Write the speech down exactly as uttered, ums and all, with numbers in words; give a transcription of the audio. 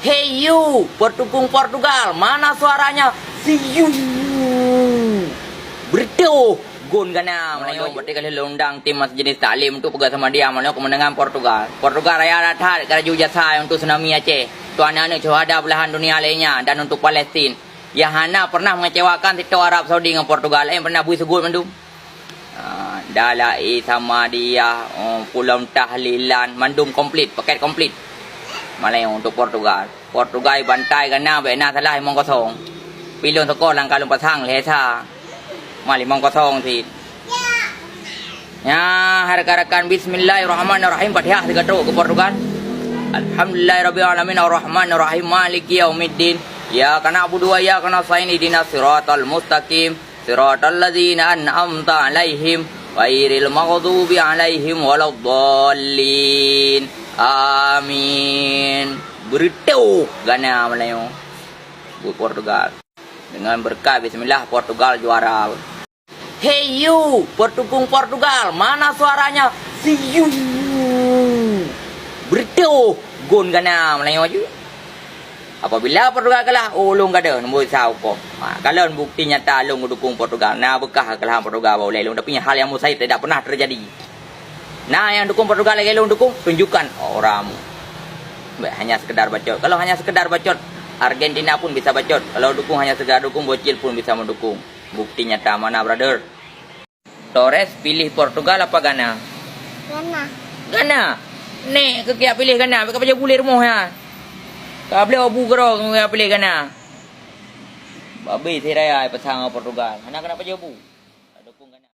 Hey you, pertukung Portugal, mana suaranya? See you. Bertuh, gon gana. Meulayeue, berarti ka lheueh lôn undang tim masa jenis taklim untuk peugah sama dia, meulayeue keumeunangan Portugal. Portugal raya that-that ka laju jasa untuk tsunami Aceh, untuk aneuëk-aneuëk syuhada belahan dunia lainnya dan untuk Palestin yang hana pernah mengecewakan sito Arab Saudi ngon Portugal, eh, pernah bui seugut mandum. Ah, Dalai Samadiyah, oh, Pulom Tahlilan, mandum komplit, paket komplit. Malah untuk Portugal. Portugal bantai gana, bèk na salah limong kosong. Pilon sekolah lam kalon pasang lesa. Mah limong kosong sit. Ya, rakan-rakan, bismillahirrahmanirrahim. Fatihah tiga trok ke Portugal. Alhamdulillahirabbil alamin, arrahmanirrahim, maliki yaumiddin. Iyyaka na'budu wa iyyaka nasta'in, ihdinas siratal mustaqim. Siratal ladzina an'amta 'alaihim ghairil maghdubi 'alaihim waladdallin. Amin. Bertuh gana Meulayeue. Buet Portugal. Dengan berkat bismillah, Portugal juara. Hey you, pertukung Portugal, mana suaranya? See you. Bertuh, gon gana Meulayeue aju. Apabila Portugal kalah, oh, lôn gadôh, nombor sa huköm. Ha, kalon bukti nyata lôn dukung Portugal. Na beukah kekalahan Portugal bak ulèe lôn, tapi hal yang mustahil tidak pernah terjadi. Na nyang dukung Portugal lagèe lôn dukung, tunjukkan orang. Bèk hanya sekedar bacot. Kalau hanya sekedar bacot, Argentina pun bisa bacot. Kalau dukung hanya sekedar dukung, bocil pun bisa mendukung. Bukti nyata mana, brother? Torres pilih Portugal apa Ghana? Ghana. Ghana? Nèk keuh jak pilih Ghana, bèk ka pajoh bu lé rumoh nyan. Ka bloe bu keudroe keuh jak pilih Ghana. Babi siraya pasang ngon Portugal. Hana keuneuk pajoh bu.